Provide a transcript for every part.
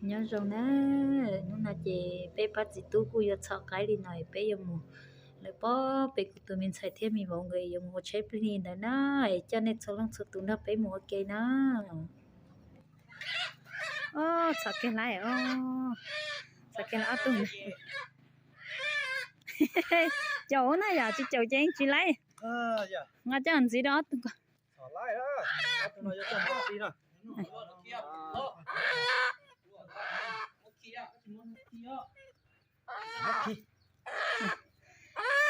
Nyob zoo na, hnub no ces peb pab txiv tub kuj yuav txhom qaib li no es peb yuav mus, lawv pab peb kuv tus me ntxhais thiab me vauv nkawd yuav mus ua tsheb plig li ntawd na, es coj nej txhua leej txhua tus nrog peb mus ua ke na. Txhom kiag lawm, txhom kiag lawm ob tug. Caum na yom, tsis caum ces tsis laib. Nqa coj ntxiv rau ob tug ko.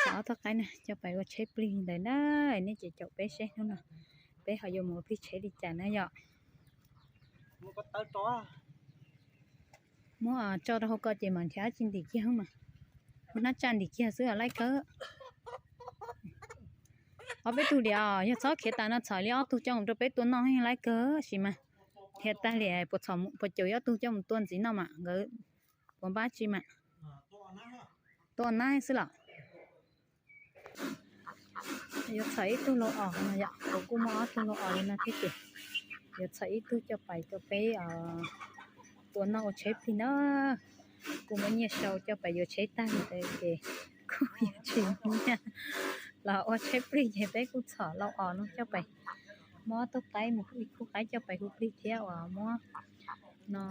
Txhom ob tug qaib na coj pais ua tsheb plig ntawd na, nej ces caum peb seb hnub no peb ho yuav mus ua plig tsheb li cas na yom. Muab tso rau hauv ko ces mam nrhiav dab tsi ntim kiag mas. Muab hnab tsaj ntim kiag xwb laib kawg. Ob peb tug li os, yog txhob khiav tas no txhom li ob tug coj mus rau peb tua noj laib kawg sis mas. Khiav tag li puas caum ob tug coj mus tua ntxiv noj mas nkawd puas npab tsi mas. Tua nab xwb los. Yuav txhom ib tug lau os no yom, kuv kuj muaj ob tug lau os li no thiab ces yuav txhom ib tug coj pais rau peb tua noj ua tsheb plig na. Kuj muab nyiaj sau coj pais yuav tsheb tag li ntawd ces kuj yuav tsis muaj nyiaj los ua tsheb plig ces peb kuj txhom lau os no coj pais, muab ob tug qaib mus ib khub qaib coj pais hu plig thiab uas muab no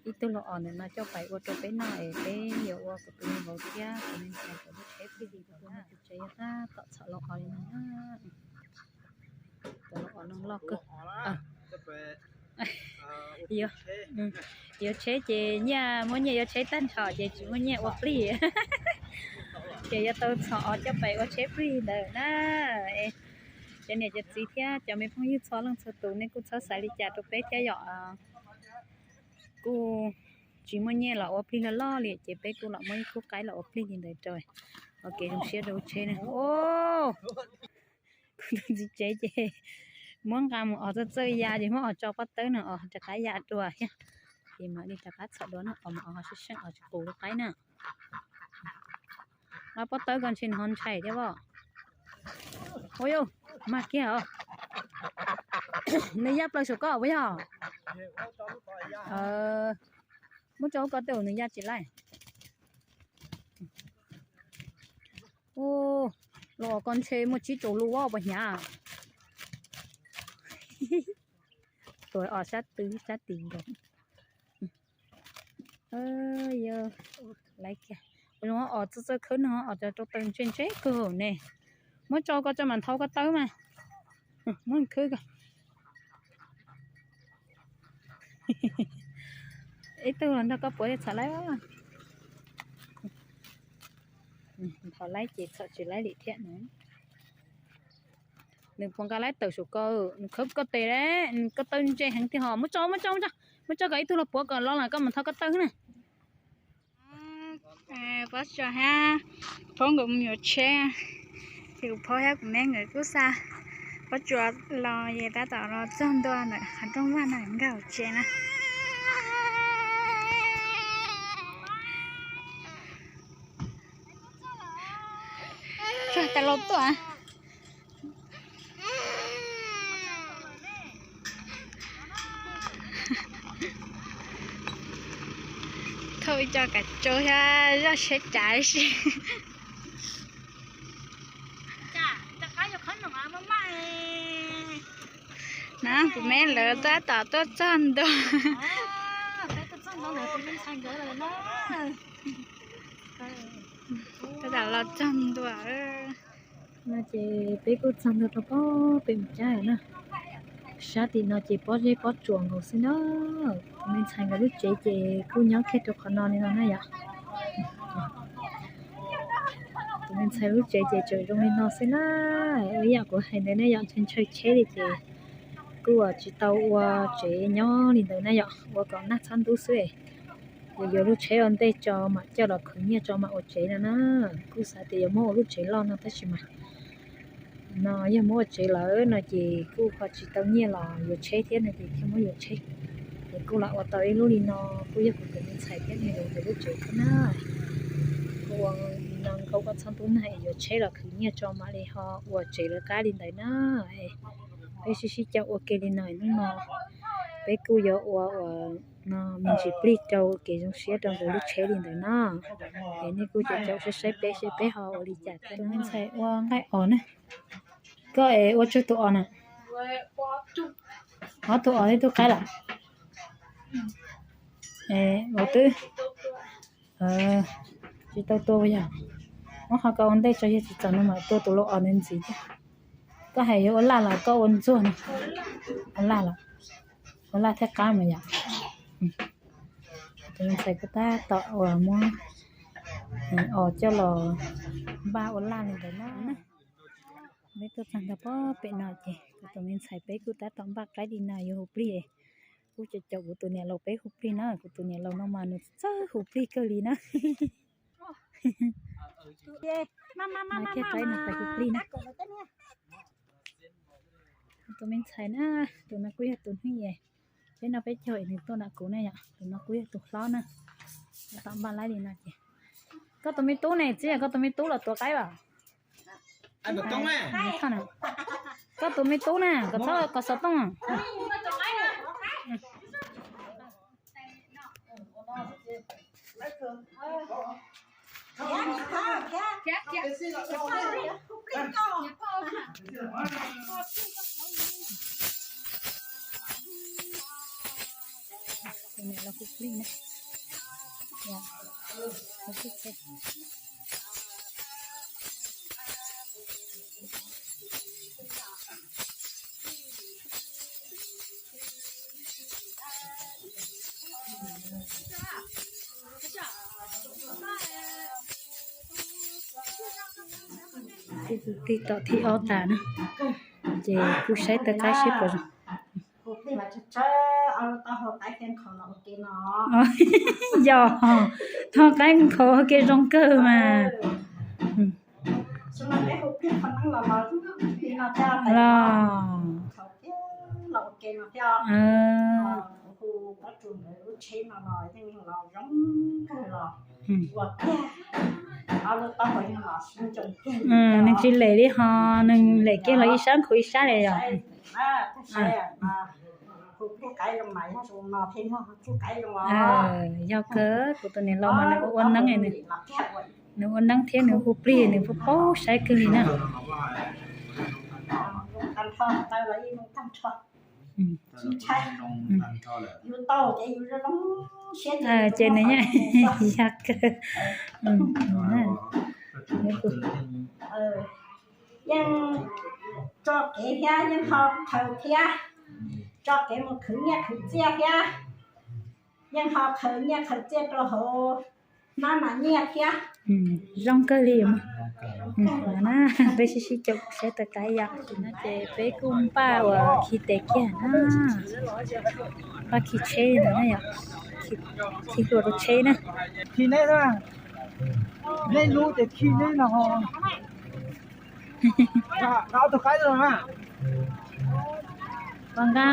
ib tug lau os ntawm no coj pais ua rau peb noj es peb yuav ua kuv tus me vauv thiab kuv me ntxhais kuv lub tsheb plig li ntawd na. Tus tsev yog tab tom txhom lau os li no na. Tus lau os no loj kawg. Yuav tsheb ces nyiaj, muab nyiaj yuav tsheb tag nrho ces tsis muaj nyiaj ua plig. Ces yuav tau txhom os coj pais ua tsheb plig ntawd na. Cov niam cov txiv thiab cov me phooj ywg txhua leej txhua tus nej kuj txhob xav li cas rau peb thiab yom. Kuj tsis muaj nyiaj los ua plig loj loj li ces peb kuj los muab ib khub qaib los ua plig li ntawd rau. Ua kev zoo siab rau tsheb na. Kuv tus txiv tsev ces muab nqa mus os txawj txawj ya ces muab os tso pob tawb no os rov qab ya dua thiab. Ces mam li rov qab txhom dua na, os mas os ho seej seej os tsis qus li qaib na. Ob pob tawb ko ntshe nws ho ntshai thiab os. Ua yus mag kiag os. Nws ya plaws saum koj puas yog? Muab tso ub ko tej zaum nws ya tsis laij. Lau os ko ntshe muaj tsib rau lub os puas hnyav. Tuav os sab twg sab tim nkaus. Yog laiv kiag, os txawj txawj khawb no os rau taw ntse ntse kawg ne. Muab tso ko tso mam nthau ko taw mas. Muab khawb ko. Ib tug los nrog koj puav thiaj txhom laib. Nthau laib ces txhom tsis laib li thiab na. Nws puas nqa laib tawm saum ko, nws khawb ko tes, nws ko taw ntse heev tiag hos. Muab tso, muab tso, muab tso, muab tso kom ib tug los puav kom los lawm koj mam nthau ko taw na. Pov Tsuas hab Phob nkawd mus yuav tsheb, ces kuv phob hab kuv me nkawd kuj xa Pov Tsuas los, ces tab tom los txog ntua ntawm qhov rooj vag na nkag hauv tsev na. Tsuag tas los tuaj. Thauj ib co kav tsawb thiab zaj tsheb cav si. Na kuv me lawv tab tom tuaj txog ntua. Tab tom los txog ntua. No ces peb kuj txog ntua rau pem mus cab na. Sab tim no ces pob zeb pob tsuas nkaus xwb na. Kuv me ntxhais nkawd lub tsev ces kuj nyob kiag rau qhov no li no na yom. Kuv me ntxhais lub tsev ces tseem zoo li no xwb na. Ib yam kuv hais ntawd ne yom, ntshaw ntshaw tsheb li ces kuj tsis tau ua tsev nyob li ntawd na yom, ua kom nag txhob ntub xwb. Yuav yuav lub tsheb ua ntej tso mam coj los khwv nyiaj tso mam ua tsev no na. Kuj xav tias yuav muab ua lub tsev loj no tab sis mas no yog muab ua tsev lawm no ces kuj ho tsis tau nyiaj los yuav tsheb thiab no ces thiaj muab yuav tsheb. Ces kuj los ua tau ib lub li no, kuj yog kuv tus me ntxhais thiab me vauv nkawd lub tsev thiab na. Kuj ua li no nkauj koj txhob ntub nag es yuav tsheb los khwv nyiaj tso mam li ho ua tsev lawv qab li ntawd na. Peb sib sib coj ua ke li no hnub no. Peb kuj yuav ua ua no me ntsis plig rau kev zoo siab rau nkawd lub tsheb li ntawd no. Es nej kuj caum caum saib saib peb seb peb ho ua li cas thiab. Tus me ntxhais ua nqaij os na. Koj es ua tsawg tus os na? Ob tug os thiab tub qaib lawm. Ua twb tsis tau tua yog. Muab qhov ko ua ntej tso, yog tsis txaus no mam tua tus lau os ntxiv thiab. Koj hais yuav ua laj los koj ua ntxuag no? Ua laj los? Ua laj thiab qab mas yom. Tus me ntxhais kuj tab tom uas muab os coj los npaj ua laj li ntawd na. Peb tuaj txog ntawm pem no ces kuv tus me ntxhais peb kuj tab tom npaj qaib li no yuav hu plig. Kuj caum caum kuv tus niam laus peb hu plig na, kuv tus niam laus no mas nws txawj hu plig kawg li na. Noj kiag qaib nws pais hu plig na. Tus me ntxhais na, tus no kuj yog tus hnub es peb noj peb caug es nws tuaj nram kuv ne yom, tus no kuj yog tus hlob na. Tab tom npaj laib li no ces. Koj tus me tub ne, txiv, koj tus me tub los tuav qaib as? Koj tus me tub na, kom txhob kom xov tooj. Tus niam laus hu plig na. Kuv tig tom thib ob tas na, ces kuj saib tawv qaib seb puas zoo. Yog, tho qaib nkhaus ua ke zoo kawg mas. Los nws tsis lem li ho, nws lem kiag los ib sab nkhaus ib sab li yom. Yog kawg, kuv tus niam laus mas nws ua neeb, nws ua neeb thiab nws hu plig nws paub saib kawg li na. Ces nws yog kawg. Yeej tso kev thiab yeej ho khaws thiab, tso kev mus khwv nyiaj khwv txiaj thiab, yeej ho khaws nyiaj khaws txiaj rau hauv hnab mas nyiaj thiab. Zoo kawg li. Na, peb sib sib caum saib tawv qaib yom. Ces peb kuj npaj uas khi tes kiag na, npaj khi tsheb ntawd na yom, khi hlua rau tsheb na. Khi neb, neb lub ces khi neb no. Pos nqa,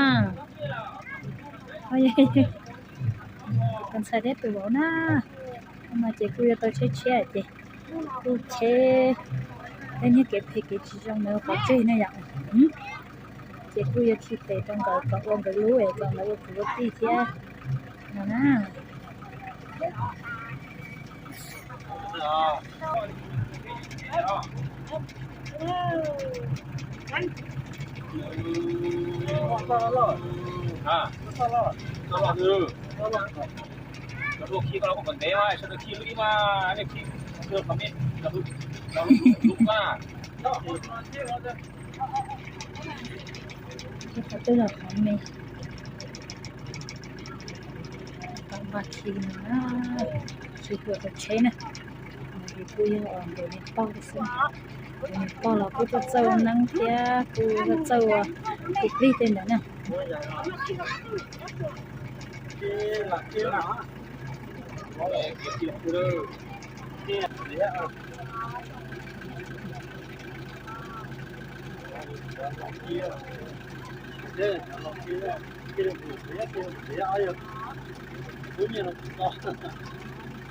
tus ntxhais thiab tus vauv na, no ces kuj yuav tau tsheb tshiab ces kuj cheb, tej niag kev phem kev tsis zoo ntawd pov tseg na yom. Ces kuj yuav khi tes rau nkawd kom ua nkawd lub es kom nkawd ua kwv ua tij thiab no na. Qhov twg los qhov me, qhov npaj khi no na, khi hlua rau tsheb na. Kuj yog nkawd niam pog xwb, nkawd niam pog los kuj tuaj txawj ua neeb thiab kuj tuaj txawj ua kwv plig tej ntawd na.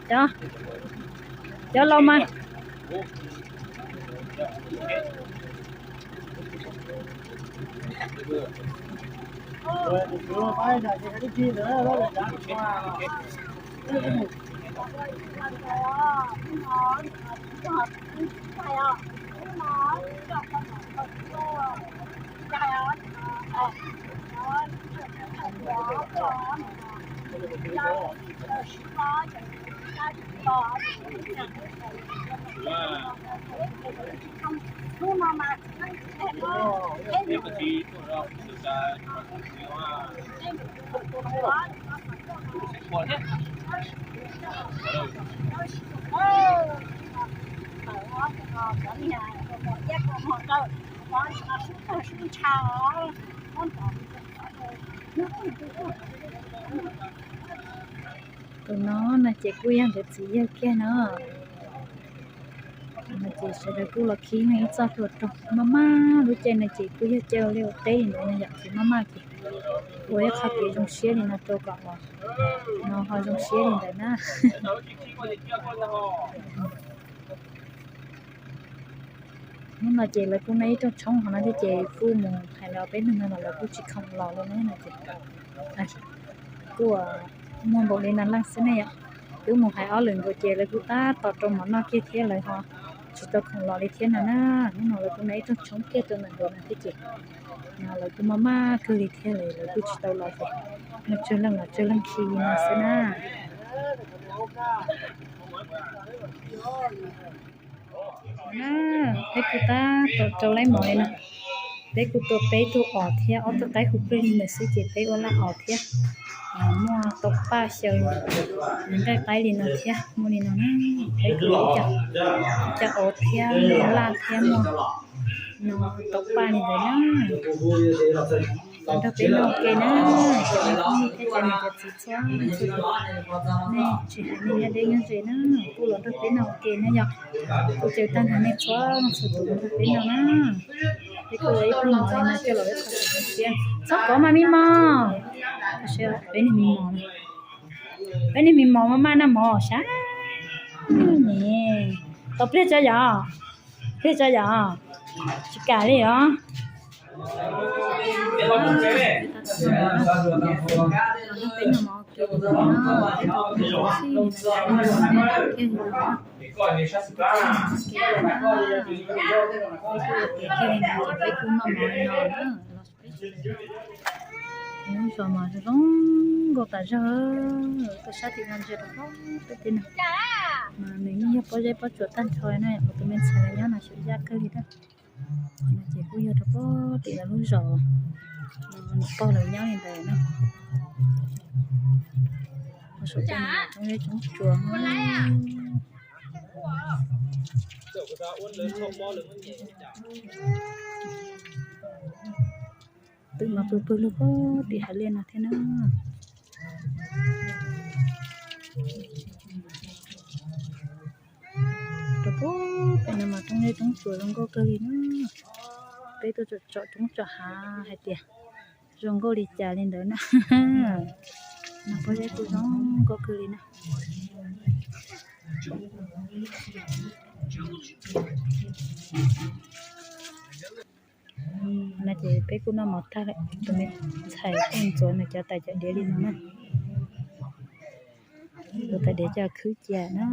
Cov, cov los mas. Tus no no ces kuj yog nkawd txiv yawg kiag no. No ces sawv daws kuj los khi ib txoj hlua rau, maj maj lub caij no ces kuj yog caij ua liaj ua teb li ntawd no yom, ces maj maj ces ua ib qho kev zoo siab li no rau kom no ho zoo siab li ntawd na. Hnub no ces lawv kuj noj ib rooj tshoob hov no thiab ces kuj mus hais lawv peb neeg no los lawv kuj tsis khoom los li na no ces kuj muaj npaum li no leej xwb ne yom. Twb mus hais ob lwm nkaus ces lawv kuj tab tom rau mov noj kiag thiab lawv ho tsis tau khoom los li thiab no na. Hnub no lawv kuj noj ib rooj tshoob kiag rau ntawm nkaus no thiab ces no lawv kuj maj maj kawg li thiab lawv kuj tsis tau los ces muaj tsawg leej los tsawg leej khi li no xwb na. Peb kuj tab tom rau laib mov li no. Peb kuj tua peb tug os thiab ob tug qaib hu plig li ntawd xwb ces peb ua laj os thiab muaj tau paj xyaw nqaij qaib li no thiab muaj li no na. Peb kuj ua ib co os thiab muaj laj thiab muaj no tau paj li ntawd na. Los nrog peb noj ua ke na, cov phooj ywg thiab cov niam cov txiv txhua leej txhua tus, nej tsis hais nej nyob deb nyob ze na, kuj los nrog peb noj ua ke na yom. Kuj caw tag nrho nej txhua leej txhua tus los nrog peb noj na. Peb kuj ua ib pluag mov li no coj los ua qhov kev zoo siab. Txhob kov mas me mos, peb niag me mos, peb niag me mos maj maj noj mov sab ne. Tau pliag tso yom, pliag tso yom, tsis kam li os. Peb kuj noj mov no na. Lub zos mas zoo nkauj tas zog, tuaj sab tim no ntsia rau pem tej no mas nws yeej yog pob zeb pob tsuas tag nrho na, tus me ntxhais lawv nyob no xyov yaj kawg li na. No ces kuj yog rau pem tim lawv lub zos, niam pog lawv nyob li ntawd na. Saum tej no coob zeb coob tsuas. Twb mas pw pw lug pem tim hav liaj no thiab na. Rau pem no mas roob zeb roob tsuas zoo nkauj kawg li na. Peb tuaj tsom roob tsom hav hais tias zoo nkauj li cas li ntawd na. No pob zeb kuj zoo nkauj kawg li na. No ces peb kuj noj mov tag lawm, tus me ntxhais kuj ntxuav nws cov tais cov diav li no na. Tus tais diav coj khwb cia na.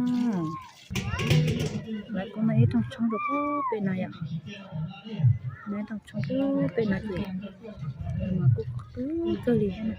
Lawv kuj noj ib rooj tshoob rau pem no yom. Noj ib rooj tshoob pem no ces mas kuj qhov kawg li thiab na.